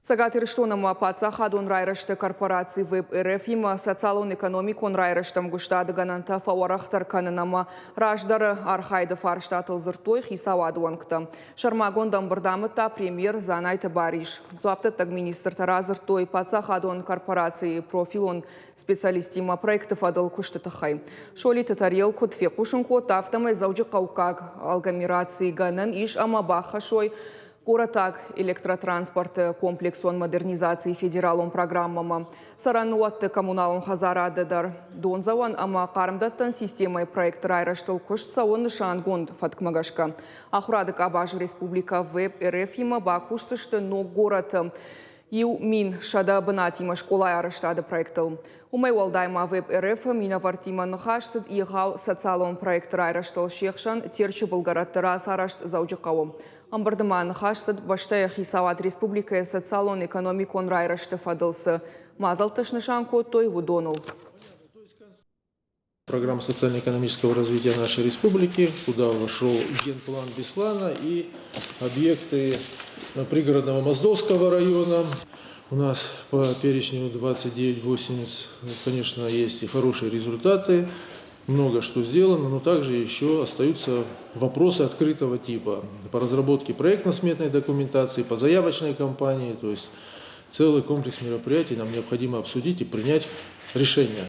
Цӕгат Ирыстон ӕмӕ паддзахадон райрӕзты корпораци ВЭБ-РФ-имӕ социалон-экономикон райрӕзты ӕмгуыстады гӕнӕнтӕ фӕуӕрӕхдӕр кӕнын ӕмӕ раздӕры архайды фарстатыл дзырдтой хицауады уӕнгтӕ. Сӕрмагонд ӕмбырд амыдта премьер Дзанайты Барис. Дзуапдӕттӕг министртӕ радзырдтой паддзахадон корпорацийы профилон специалисттимӕ проекты фӕдыл куысты тыххӕй. Солиты Тариел куыд фехъусын кодта, афтӕмӕй Дзӕуджыхъӕуккаг агломерацийы гӕнӕн ис ӕмӕ баххӕссой горӕтаг электротранспорты комплексон модернизацийы федералон программӕмӕ, цӕрӕнуӕтты коммуналон хӕдзарады дӕр дондзӕуӕн ӕмӕ хъармдӕттӕн системӕйы проекты райрӕзтыл куыст цӕуы нысангонд фӕткмӕ гӕсгӕ. Ахуырады къабазы республикӕ ВЭБ-РФ-имӕ бакусдзысты ног горӕты 1100 бынатимӕ скъолайы арӕзтады проектыл. Уымӕй уӕлдай ма ВЭБ-РФ-ы минӕвӕрттимӕ ныхас цыд егъау социалон проекты райрӕзтыл, се хсӕн Терчы былгӕрӕтты рацарӕзт Дзӕуджыхъӕуы. Ӕмбырды ма ныхас цыд бӕстӕйы хицауад республикӕйы социалон-экономикон райрӕзты фӕдыл цы мадзӕлттӕ снысан кодтой, уыдоныл. Программа социально-экономического развития нашей республики, куда вошел генплан Беслана и объекты пригородного Моздокского района. У нас по перечню 29,80, конечно, есть и хорошие результаты, много что сделано, но также еще остаются вопросы открытого типа по разработке проектно-сметной документации, по заявочной кампании, то есть целый комплекс мероприятий нам необходимо обсудить и принять решение.